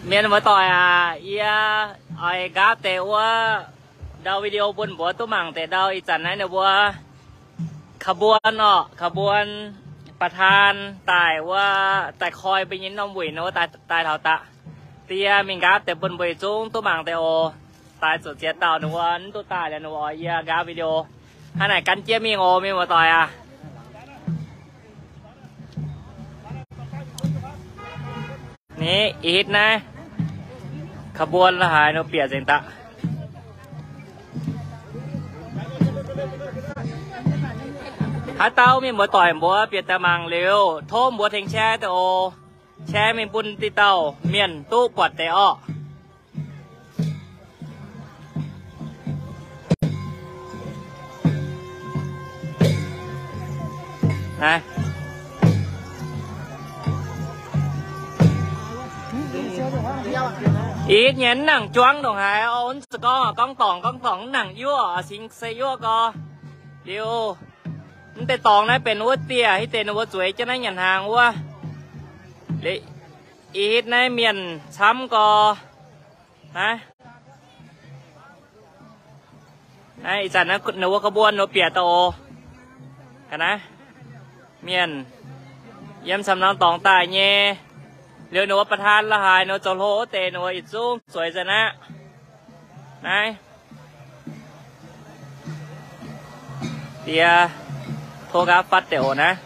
Mienh muoz-doic aac, yie oix nqaapv deix wuov ndau video bun mbuo duqv mangc deix ndau. Ih zanc naaiv ninh mbuo ขบวน orqc, ขบวน ประธาน daaih wuov daaih koi mbuo nyei norm wuic ninh mbuo daaih taux daqv. Da'yie mingh nqaapv deix bun mbuo yietc zungv duqv mangc deix oc. Daaih zuqc ziex dauh ninh mbuo mv duqv daaih liuz ninh mbuo oix yie nqaapv video. Hnangv naaic gan jienv mingh oc, mienh muoz-doic aac. Ni, ih hitv naaiv ขบวน la'haaix nor bieqc nzengc daqv. Haaix dauh mienh muoz-doic mbuo bieqc daaih mangc liuz tov mbuo tengx share deix oc. Share mingh bun diqc dauh mienh duqv buatc deix orqc. Naaiv, ih hitv nyei mv nangc juangv ndongc haaix oc. Mv zeiz gorngv gorngv dorngc gorngv dorngc mv nangc yuoqv, cingx se yuoqv gorx. Liuz, mv deix dorngx naaiv benx wuov dieh, hitv deix ninh mbuo zueiz jienv naaiv nyanc hnaangx wuov. Ih hitv naaiv mienh camv gorx. Naaiv, naaiv ih zanc naaiv ninh mbuo ขบวน ninh mbuo bieqc daaih oc. Ga'naaiv mienh yiem camv norm dorngx daaih nyei. Liuz ninh mbuo ประธาน la'haaix ninh mbuo zoux hlo wuov deix ninh mbuo yietc zungv zueiz nzengc aqv. Naaiv, diex, tov nqaapv fatv deix oc naaiv.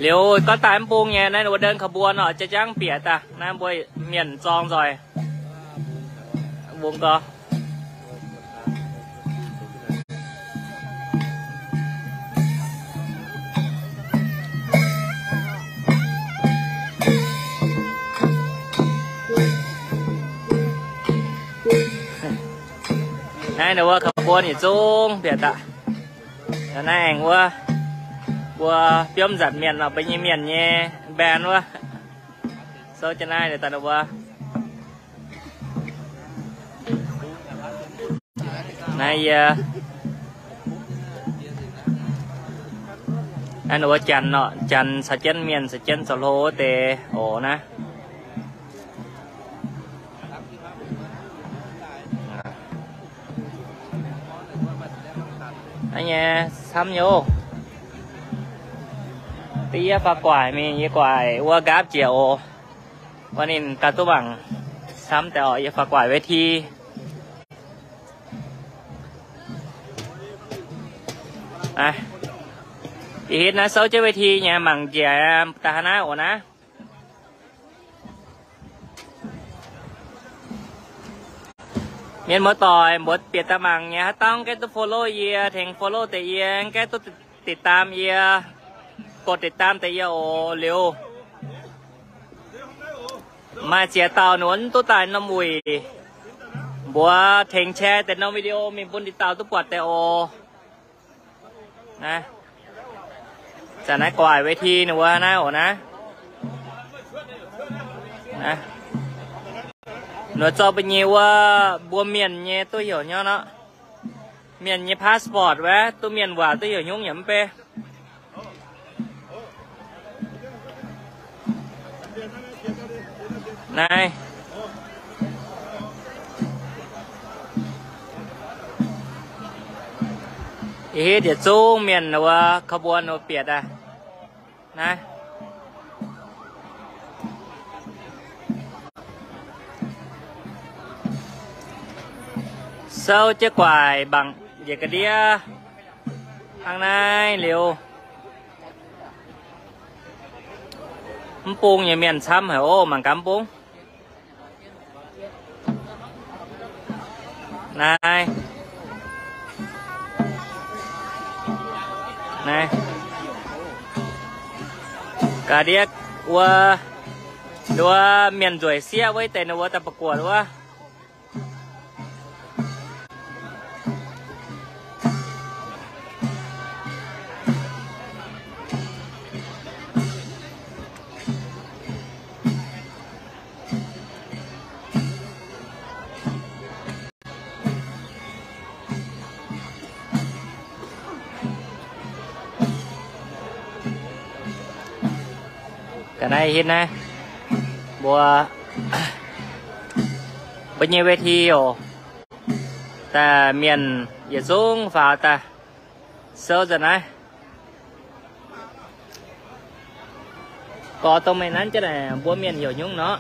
Liuz gorngv daaih mv bung nyei, naaiv ninh mbuo เดินขบวน orqc, jiex jangv bieqc daaih. Naaiv mbuo mienh zorng nzoih. Mbungx gorx. Naaiv ninh mbuo ขบวน yietc zungv bieqc daaih. Naaiv aengx wuov, mbuo biomv nzatc mienh nor, mbuo nyei mienh nyei band wuov. Souv jienv naaiv daaih ninh mbuo. Naaiv yie, naaiv ninh mbuo janx nor, janx caux jienv mienh caux jienv zoux hlo wuov deix oc naaiv. Naaiv nyei camv nyei oc. Da'yie faaux gu'nguaaic mingh, yie gu'nguaaic wuov nqaapv jiex oc. Wuov ninh gauh duqv mangc camv deix orqc, yie faaux gu'nguaaic เวที. Ih hitv naaiv souv jienv เวที nyei mangc njiec daaih hnangv naaiv oc naaiv. Mienh muoz-doic mbuo bieqc daaih mangc nyei, haaix dauh gaengh duqv follow yie, tengx follow deix yie, gaengh duqv ติดตาม yie, กดติดตาม deix yie oc. Liuz maaih ziex dauh ninh mbuo duqv daaih norm wuic, mbuo tengx share deix norm video mingh bun diqc dauh duqv buatc deix oc. Naaiv, zanc naaiv gu'nguaaic เวที ninh mbuo naaiv oc naaiv. Ninh mbuo zorqv mbuo nyei wuov mbuo mienh nyei duqv heuc hnyouv nor, mienh nyei passport wuov, duqv mienh waac duqv heuc hnyouv yaac mv bei. Naaiv, ih hitv yietc zungv mienh wuov ขบวน wuov bieqc daaih. Naaiv, souv jienv gu'nguaaic mangc njiec ga'ndiev hnangv naaiv liuz, mv bung nyei mienh camv haic oc, mangc gaax mv bung. Naaiv, naaiv, ga'ndiev wuov, wuov mienh nzueic sieqv wuov deix ninh mbuo daaih ประกวด wuov. Ga'naaiv hitv naaiv mbuo, mbuo nyei เวที oc. Daaih mienh yietc zungv faaux daaih souv nzengc naaiv. Gorx dongh meih nanv jienv naaic mbuo mienh heuc nyungc nor?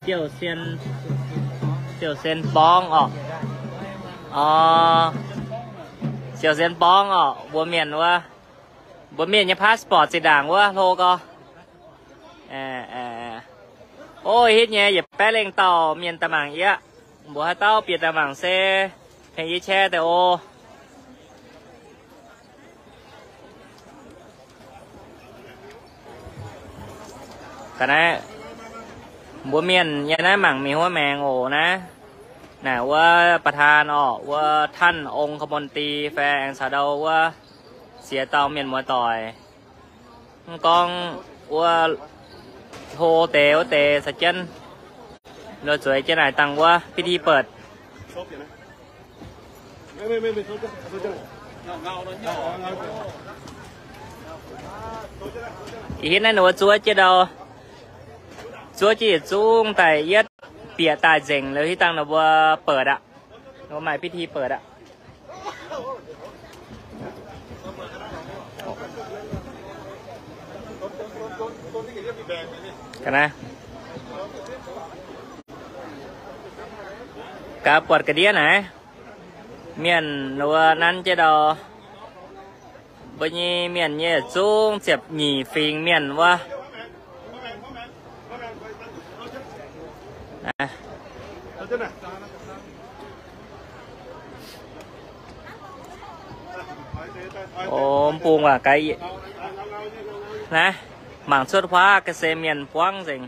Ziouc Sien, Ziouc Sien Borngv oc. Orv, Ziouc Sien Borngv oc, mbuo mienh wuov. Mbuo mienh nyei passport zinh ndaangc wuov hlo gorx. Ov, hitv nyei, yietc baeqv lengh dauh mienh daaih mangc yie aqv. Mbuox haaix dauh bieqc daaih mangc se tengx yie แชร์ deix oc. Ga'naaiv mbuo mienh yiem naaiv mangc mingh wuov maengx oc naaiv. Naaic wuov ประธาน orqc, wuov ท่าน องคมนตรี fai aengx caux ndau wuov ziex dauh mienh muoz doic. Mv gorngv wuov hlo deix wuov deix caux jienv nor zueiz jienv naaic dangh wuov พิธีเปิด. Ih hitv naaiv ninh mbuo zuov jienv ndau, zuov jienv yietc zungv daaih yietv bieqc daaih nzengc liuz hitv dangh ninh mbuo เปิด aqv. Ninh mbuo maaih พิธีเปิด aqv. Ga'naaiv, gaax buatc ga'ndiev naaiv, mienh wuov nanv jienv ndau, mbuo nyei mienh nyei zungv ziepc nyeic fingx mienh wuov. O, mv bung waac gaax. Naaiv, mangc cuotv huaav ga'sie mienh buangv nzengc.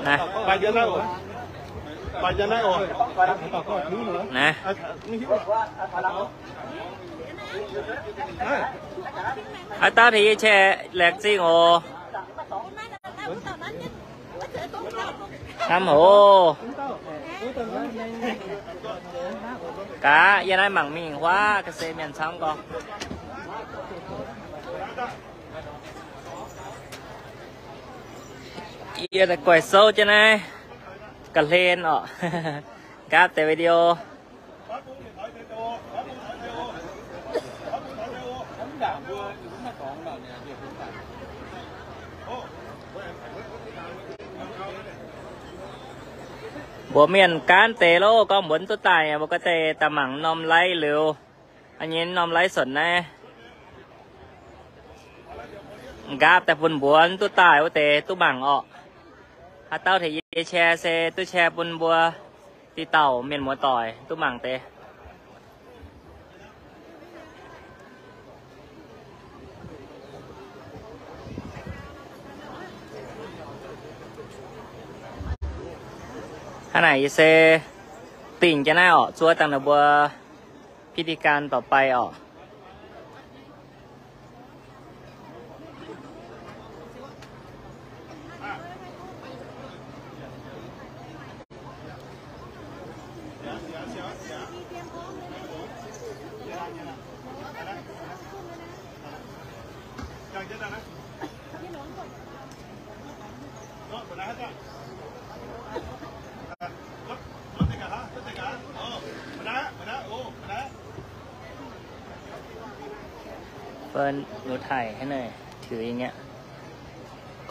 Naaiv, naaiv, haaix dauh tengx yie แชร์ laengz zingh oc. Hnamv oc. Gaax, yie naaiv mangc mingh huaav ga'sie mienh camv gorx. Yie daaih guaih souv jienv naaiv ga'hlen orqc. Nqaapv deix video. Mbuox mienh gaanv deix loh, gorngv mbuo mv duqv daaih, mbuo ga'deix daaih mangc norm ไลฟ์ liuz, nyei norm ไลฟ์สด naaiv. Nqaapv daaih bun mbuo mv duqv daaih wuov deix duqv mangc orqc. Haaix dauh tengx yie แชร์ se duqv แชร์ bun mbuo diqc dauh mienh muoz doic duqv mangc deix. Hnangv naaic yie se dingh jienv naaiv orqc, zuov dangh ninh mbuo พิธีการ ต่อไป orqc. Fern, หนูถ่ายให้หน่อย ถืออย่างเงี้ย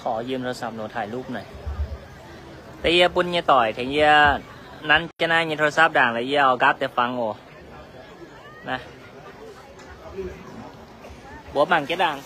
ขอยืมโทรศัพท์หนูถ่ายรูปหน่อย Da'yie bun nyei doic tengx yie nanv jienv naaiv nyei โทรศัพท์ ndaangc, laaix yie oix nqaapv deix fangx oc. Naaiv, mbuox mangc jienv ndaangc.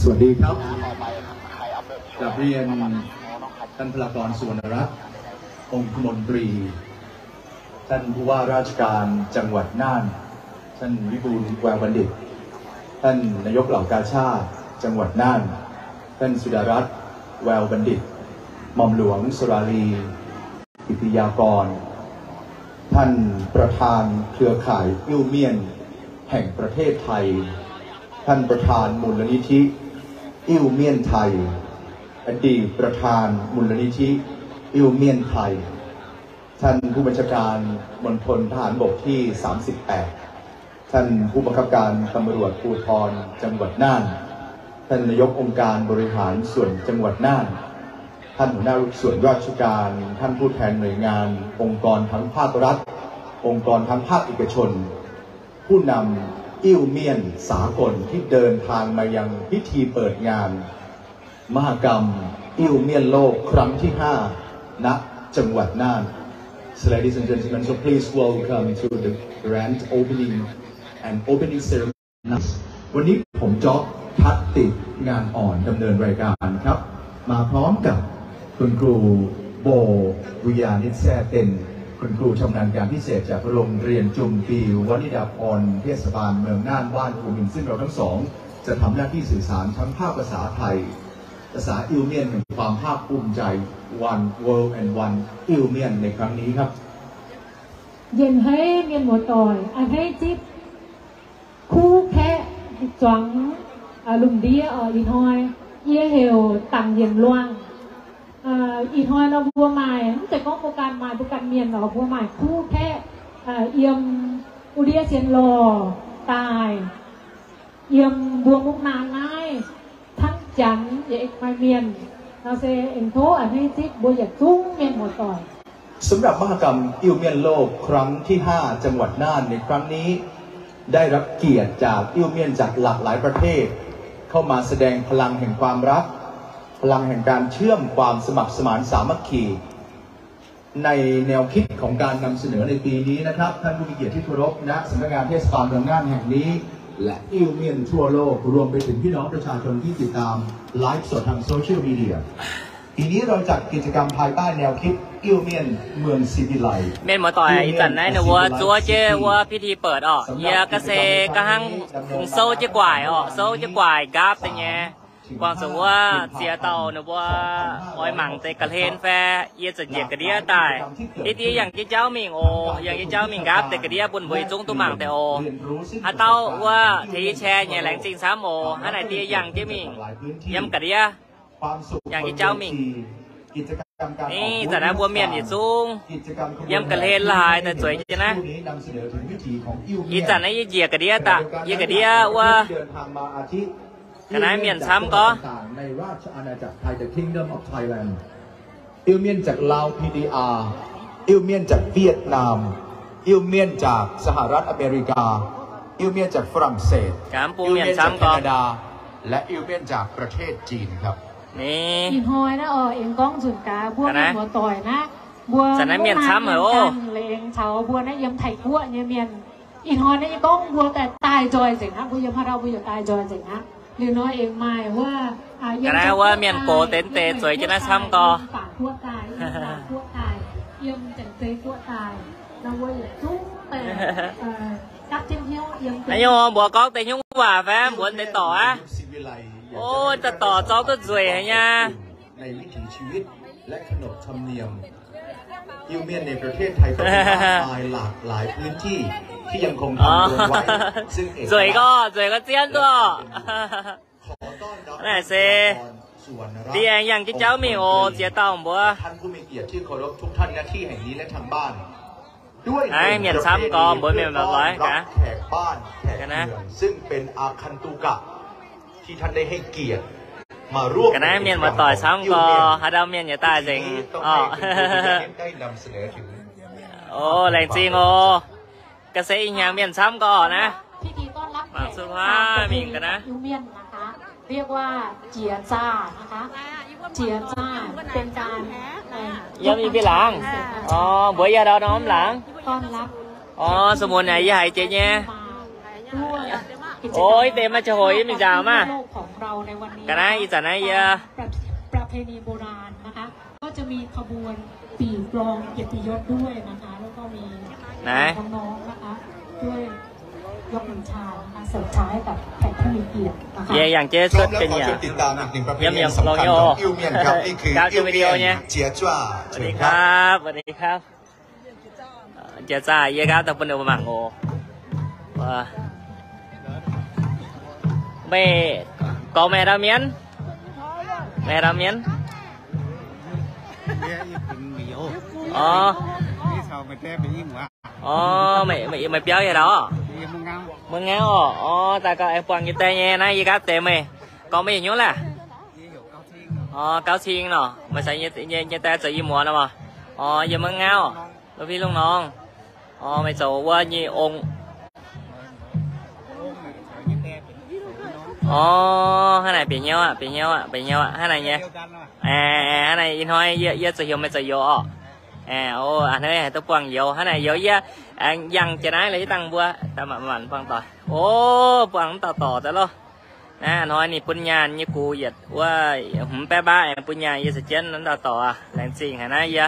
สวัสดีครับ กราบเรียนท่านพลากร สุวรรณรัตน์ องคมนตรี ท่านผู้ว่าราชการจังหวัดน่าน ท่านวิบูลย์ แววบัณฑิต ท่านนายกเหล่ากาชาดจังหวัดน่าน ท่านสุดารัตน์ แววบัณฑิต หม่อมหลวงสุราลี กิติยากร ท่านประธานเครือข่ายอิ้วเมี่ยนแห่งประเทศไทย ท่านประธานมูลนิธิอิ้วเมี่ยนไทย อดีตประธานมูลนิธิอิ้วเมี่ยนไทย ท่านผู้บัญชาการมณฑลทหารบกที่ สามสิบแปด ท่านผู้บังคับการตำรวจภูธรจังหวัดน่าน ท่านนายกองค์การบริหารส่วนจังหวัดน่าน ท่านหัวหน้าส่วนราชการ ท่านผู้แทนหน่วยงาน องค์กรทั้งภาครัฐ องค์กรทั้งภาคเอกชน ผู้นำอิ้วเมี่ยนสากลที่เดินทางมายังพิธีเปิดงาน มหกรรมอิ้วเมี่ยนโลกครั้งที่ห้า ณ จังหวัดน่าน So, ladies and gentlemen, so please welcome to the grand opening and opening ceremony. วันนี้ผมจ๊อบ ทัตติ งานอ่อน ดำเนินรายการครับ มาพร้อมกับคุณครูโบ วิยานิชแซ่เต็น คุณครูชำนาญการพิเศษจากโรงเรียนจุมปีวนิดาพร เทศบาลเมืองน่าน บ้านภูมินทร์ ซึ่งเราทั้งสองจะทำหน้าที่สื่อสารทั้งภาคภาษาไทย ภาษาอิ้วเมี่ยนแห่งความภาคภูมิใจ One World and One อิ้วเมี่ยนในครั้งนี้ครับ Yiem haiv mienh muoz-doic, a'hneiv zipv kuv kaeqv zuangx lungh ndiev oc. Ih hnoi yie heuc Dangc Yienc Luangh. Ih hnoi nor mbuo maaih, mv zeiz gorngv mbuo ganh maaih mbuo ganh mienh oc, mbuo maaih kuv kaeqv yiem wuov ndiev sienx lorh daaih, yiem mbuo mungv naan naaiv, hnangv Janx yaac aengx maaih mienh. Nor se aengx tov a'hneiv zipv mbuo yietc zungv mienh muoz-doic. สำหรับมหกรรมอิ้วเมี่ยนโลกครั้งที่ห้า จังหวัดน่านในครั้งนี้ ได้รับเกียรติจากอิ้วเมี่ยนจากหลากหลายประเทศ เข้ามาแสดงพลังแห่งความรัก พลังแห่งการเชื่อมความสมัครสมานสามัคคี ในแนวคิดของการนำเสนอในปีนี้นะครับ ท่านผู้มีเกียรติที่เคารพ ณ สำนักงานเทศบาลเมืองน่านแห่งนี้ และอิ้วเมี่ยนทั่วโลก รวมไปถึงพี่น้องประชาชนที่ติดตามไลฟ์สดทางโซเชียลมีเดีย ปีนี้เราจัดกิจกรรมภายใต้แนวคิดอิ้วเมี่ยนเมืองศิวิไลย์ Mienh muoz-doic, ih zanc naaiv ninh mbuo zuov jienv wuov พิธีเปิด oc. Yie ga'sie ga'hnangv fungx souv jienv guaaic oc, souv jienv guaaic nqaapv deix nyei. Guangc zuqc wuov ziex dauh ninh mbuo oix mangc deix ga'hlen fai yie ziouc njiec ga'ndiev daaih. Diqv diev yangh jienv jauv mingh oc, yangh jienv jauv mingh nqaapv deix ga'ndiev bun mbuo yietc zungv duqv mangc deix oc. Haaix dauh wuov tengx yie share nyei laengz zingh camv oc. Hnangv naaic diev yangh jienv mingh yiem ga'ndiev, yangh jienv jauv mingh. Ih zanc naaiv mbuo mienh yietc zungv yiem ga'hlen laaix daaih zueiz jienv naaiv. Ih zanc naaiv yie njiec ga'ndiev daaih, yie ga'ndiev wuov ga'naaiv mienh camv gorngv ในราชอาณาจักรไทย the Kingdom of Thailand อิ้วเมี่ยนจากลาว พีดีอาร์ อิ้วเมี่ยนจากเวียดนาม อิ้วเมี่ยนจากสหรัฐอเมริกา อิ้วเมี่ยนจากฝรั่งเศส Ga'naaiv bung mienh camv gorngv และอิ้วเมี่ยนจากประเทศจีนครับ Ih hnoi naaiv oc, aengx gorngv nzunc gaax mbuo mienh muoz-doic naaiv, mbuo zanc naaiv mienh camv haic oc. Lengz caux mbuo naaiv yiem Taiv-Guoqv nyei mienh. Ih hnoi naaiv yie gorngv mbuo daaih daaih nzoih nzengc aqv, mbuo yiem haaix dauh mbuo yaac daaih nzoih nzengc aqv. Liuz nor aengx maaih wuov, ga'naaiv wuov mienh gox deix deix zueiz jienv naaiv camv gorngv. Naaiv yie mbuo gorngv deix nyungc waac fai mbuox deix dorc aqv. O, daaih dorc zorng duqv nzueic haic nyei. ในวิถีชีวิตและขนบธรรมเนียม อิ้วเมี่ยนในประเทศไทยก็มีมากมายหลากหลายพื้นที่ที่ยังคงทำรงไว้ ซึ่งเอกลักษณ์ Nzueic gorx, nzueic gorx zien duqv. ขอต้อนรับ Naaiv se สุวรรณรัตน์ diev aengx yangh jienv jauv mingh oc, ziex dauh mbuo. ท่านผู้มีเกียรติที่เคารพทุกท่าน ณ ที่แห่งนี้และทางบ้าน Naaiv mienh camv gorx, mbuox mienh muoz-doic gaax. แขกบ้านแขกเมือง ซึ่งเป็นอาคันตุกะ ที่ท่านได้ให้เกียรติมาร่วม Ga'naaiv mienh muoz-doic camv gorx, haaix dauh mienh yaac daaih nzengc oc. ได้นำเสนอถึง O, laengz zingh oc. Ga'sie ih hnyangx mienh camv gorx naaiv. Mangc sun huaav mingh ga'naaiv. เรียกว่าเจียจ้านะคะ เจียจ้า เป็นการ Yiem yie mbuo laangz. O, mbuox yie ndau norm laangz. ต้อนรับ O, สมุนไพร yie haiz jiex nyei. มาร่วม กิจกรรม โอ้ย เต็มมาจะโหย มีจาวมา ของเราในวันนี้ กันนะ นะคะ อีสานนะเยอะ ตามประ ประเพณีโบราณนะคะ ก็จะมีขบวนปีกลองเกียรติยศด้วยนะคะ แล้วก็มี ไหน น้องๆ นะคะ ช่วยยกน้ำชานะคะ เสิร์ฟชาให้กับแขกผู้มีเกียรตินะคะ เย่ อย่างเจ๊สดเป็นอย่าง ชมแล้วขอเชิญติดตามอีกหนึ่งประเพณีอันสำคัญของอิ้วเมียนครับ นี่คือ ครับ อิ้วเมียน เจียจ้า สวัสดีครับ สวัสดีครับ Jiex zaah, yie gapv daaih bun ninh mbuo mangc oc. Meih gorngv meih haaix dauh mienh? Meih haaix dauh mienh? Orv. Orv, meih, meih, meih biauv yie dauh? Mbuo ngauv oc. Orv, daaih gauh aengx buangh yie deix nyei naaiv, yie gapv deix meih. Gorngv meih yietc hnyouv laeh? Orv, gauv cing nor. Meih caux yie, yie, yie daaih zoux i muoz nor maah? Orv, yie maiv ngauv. Lungh pi lungh norm. Orv, meih zoux wuov nyei ong. Orv, hnangv naaic bieqc hnyouv aqv, bieqc hnyouv aqv, bieqc hnyouv aqv, hnangv naaic nyei. Aeqv, hnangv naaic ih hnoi yie, yie zoux heuc meih zoux youz orqc. Aeqv, o, a'hneiv haih duqv buangh youz, hnangv naaic youz yie, aengx yangh jiex naaiv la'hitv dangh mbuo, daaih manc-manc buangh doic. O, buangh mv dauh dorc daaih loh. Naaiv a'hnoi ninh bun nyaanh nyei gux yietc wuov hmz baeqv baav aengx bun nyaanh yie za'jienv mv dauh dorc aqv. Laengz zingh haic naaiv yie.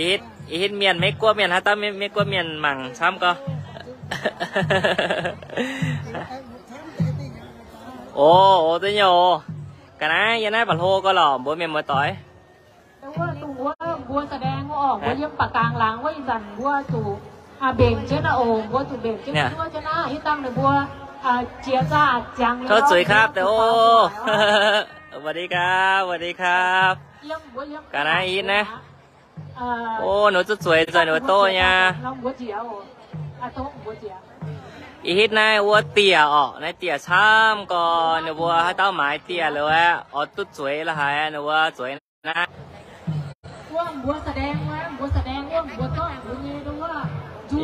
Ih hitv, ih hitv mienh, Meiv-Guoqv mienh, haaix dauh Meiv-Guoqv mienh mangc camv gorx. O, o, duqv nyei oc. Ga'naaiv yie naaiv mba'hlo gorx lorqc, mbuox mienh muoz-doic. Wuov dongh wuov mbuo แสดง wuov orqc, mbuo yiem ปากกลาง wuov ih zanc mbuo zuqc mbenc jienv aqv oc, mbuo zuqc mbenc jienv wuov jienv aqv, hitv dangh ninh mbuo jiex zaah ziangx liuz. Tov zuiz kap deix oc. สวัสดีครับ สวัสดีครับ Ga'naaiv hitv naaiv. O, ninh zuqc zueiz nzengc ninh mbuo doqv nyei. Ih hitv naaiv wuov dieh orqc, naaiv dieh camv gorx, ninh mbuo haaix dauh maaiz dieh liuz aeqv, oix duqv zueiz la'haiz ninh mbuo zueiz naaiv.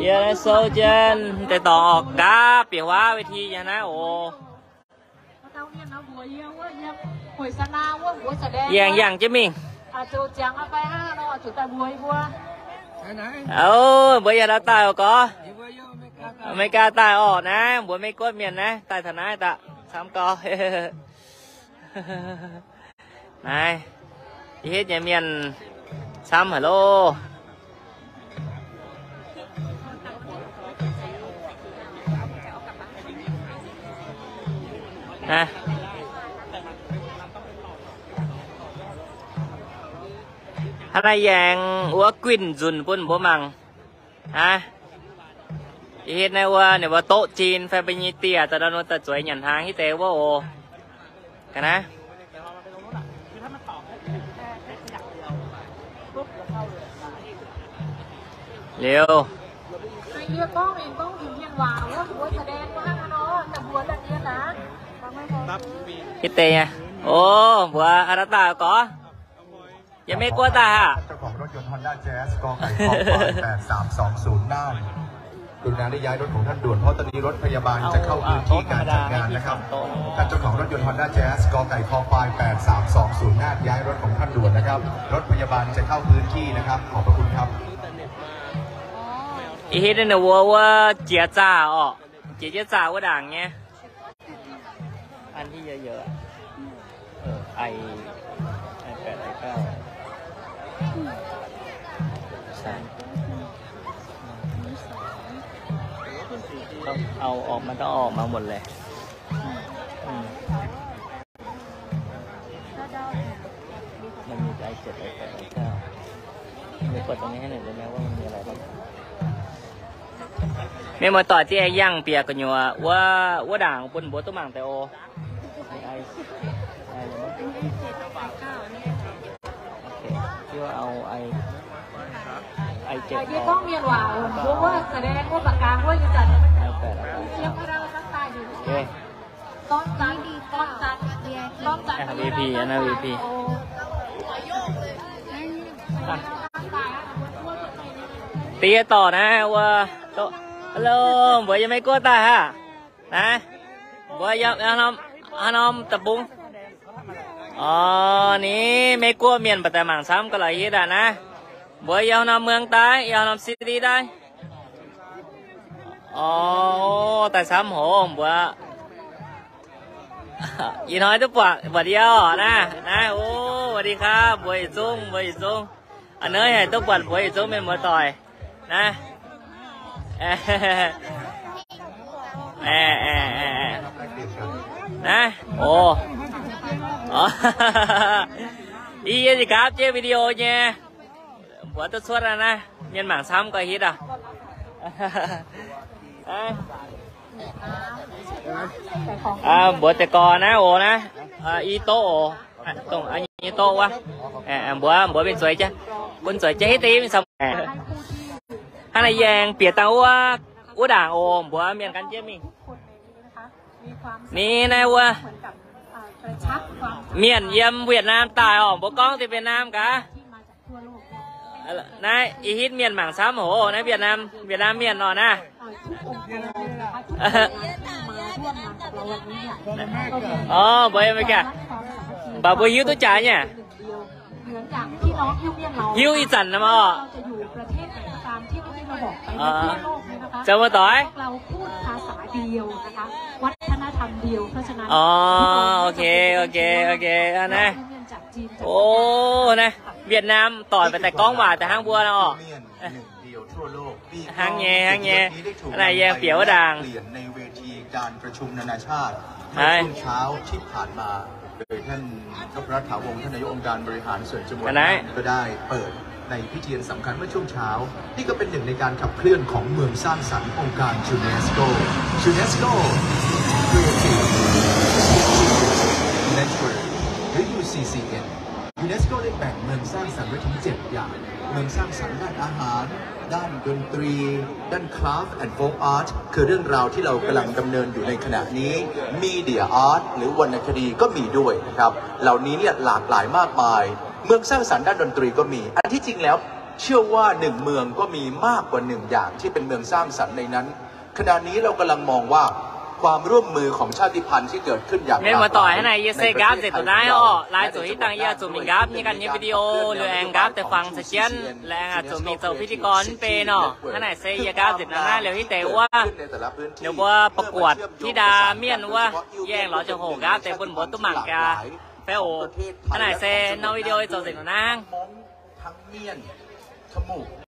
Yie naaiv souv jienv deix dorngx orqc, nqaapv bieqc huaav เวที nyei naaiv oc. Yangh yangh jienv mingh. O, mbuo yaac ndau daaih oc gorx. Aa^me^li^gaa daaih orqc naaiv, mbuox Meiv-Guoqv mienh naaiv daaih taux naaiv daaih camv gorx. Naaiv, ih hitv nyei mienh camv haic loh. Hnangv naaiv yie aengx wuov guinh nzunc bun mbuo mangc. Aa, ih hitv naaiv wuov ninh mbuo doqv zinh fai mbuo nyei dieh daaih nor, ninh daaih zueiz nyanc hnaangx hitv deix wuov oc. Ga'naaiv. Liuz. Hitv deix nyei. O, mbuox haaix dauh daaih gorx. Yiem Meiv-Guoqv daaih haac. เจ้าของรถยนต์ Honda Jazz ก.ไก่ คอควาย แปดสามสองศูนย์ น่าน กรุณาได้ย้ายรถของท่านด่วน เพราะตอนนี้รถพยาบาลจะเข้าพื้นที่การจัดงานนะครับ ท่านเจ้าของรถยนต์ Honda Jazz ก.ไก่ คอควาย แปดสามสองศูนย์ น่าน ย้ายรถของท่านด่วนนะครับ รถพยาบาลจะเข้าพื้นที่นะครับ ขอบพระคุณครับ Ih hitv naaiv ninh mbuo wuov jiex zaah orqc, jiex jiex zaah wuov ndaangc nyei. อันที่เยอะๆอะ เออ ไอ ไอแปด ไอเก้า สาม ต้องเอาออก มันต้องเอาออกมาหมดเลย อืม มันมี ไอเจ็ด ไอแปด ไอเก้า เดี๋ยวกดตรงนี้ให้หน่อยได้ไหมว่ามันมีอะไรบ้าง Mienh muoz-doic, dieh yangh bieqc gu'nyuoz wuov, wuov ndaangc bun mbuo duqv mangc deix oc. Aa, V P, aa, V P. Diex dorh naaiv wuov, hello, mbuox yiem Meiv-Guoqv daaih haac? Naaiv, mbuox yiem haaix norm deic-bung? Orv, ni Meiv-Guoqv mienh baac daaih mangc camv ga'laqc hitv aqv naaiv. Mbuox yiem haaix norm เมือง daaih, yiem haaix norm city daaih? Orv, daaih camv hoc mbuox. Ih hnoi duqv buatc, buatc yie oc naaiv, naaiv, o, สวัสดีครับ mbuox yietc zungv, mbuox yietc zungv. A'hneiv haic duqv buatc mbuox yietc zungv mienh muoz-doic naaiv. Naaiv, o, ih yie nqaapv jienv video nyei. Mbuox duqv cuotv aqv naaiv, mienh mangc camv gauh hitv aqv. Mbuox deix gorx naaiv oc naaiv, i doqv oc, dongh nyei doqv wuov. Mbuox, mbuox mingh zueiz jienv, bun zueiz jienv hitv deix mingh camv. Hnangv naaiv yie aengx bieqc dangh wuov, wuov ndaangc oc, mbuox mienh gan jienv mingh. Ni naaiv wuov mienh yiem Việt Nam daaih oc, mbuo gorngv deix Việt Nam gaax. Naaiv ih hitv mienh mangc camv hoc, naaiv Việt Nam, Việt Nam mienh nor naaiv. Mbuo, mv baac mbuo hiuv duqv jaax nyei. Hiuv ih zanc nor. Zoux muoz-doic. O, ok, ok, ok, naaiv. O, naaiv Việt Nam doic mv daaih gorngv waac daaih hnangv mbuo nor. Hnangv nyei, hnangv nyei. Naaiv yie bieqc wuov ndaangc. ในเวทีการประชุมนานาชาติในช่วงเช้าที่ผ่านมา โดยท่านนพรัตน์ ถาวงศ์ ท่านนายกองค์การบริหารส่วนจังหวัดน่านก็ได้เปิดในพิธีอันสำคัญเมื่อช่วงเช้า นี่ก็เป็นหนึ่งในการขับเคลื่อนของเมืองสร้างสรรค์องค์การ UNESCO UNESCO Creative Network หรือ ยูซีซีเอ็น UNESCO ได้แบ่งเมืองสร้างสรรค์ไว้ถึงเจ็ดอย่าง เมืองสร้างสรรค์ด้านอาหาร ด้านดนตรี ด้าน Craft and Folk Art คือเรื่องราวที่เรากำลังดำเนินอยู่ในขณะนี้ Media Art หรือวรรณคดีก็มีด้วยนะครับ เหล่านี้เนี่ยหลากหลายมากมาย เมืองสร้างสรรค์ด้านดนตรีก็มี อันที่จริงแล้วเชื่อว่าหนึ่งเมืองก็มีมากกว่าหนึ่งอย่างที่เป็นเมืองสร้างสรรค์ในนั้น ขณะนี้เรากำลังมองว่าความร่วมมือของชาติพันธุ์ที่เกิดขึ้นอย่างหลากหลาย Mienh muoz-doic, hnangv naaic yie se nqaapv nzengc dongh naaiv oc. Laaix zuqc hitv dangh yie zuqc mingh nqaapv nyei ganh nyei video, liuz aengx nqaapv deix fangx caux jienv, liuz aengx zuqc mingh zoux พิธีกร mv bei nor. Hnangv naaic se yie nqaapv nzengc dangh naaiv liuz hitv deix wuov, ninh mbuo ประกวด ธิดา mienh wuov, yie aengx lorz ziangh hoc nqaapv deix bun mbuo duqv mangc gaax fai oc. Hnangv naaic se norm video zoux nzengc dongh naaiv hnangv.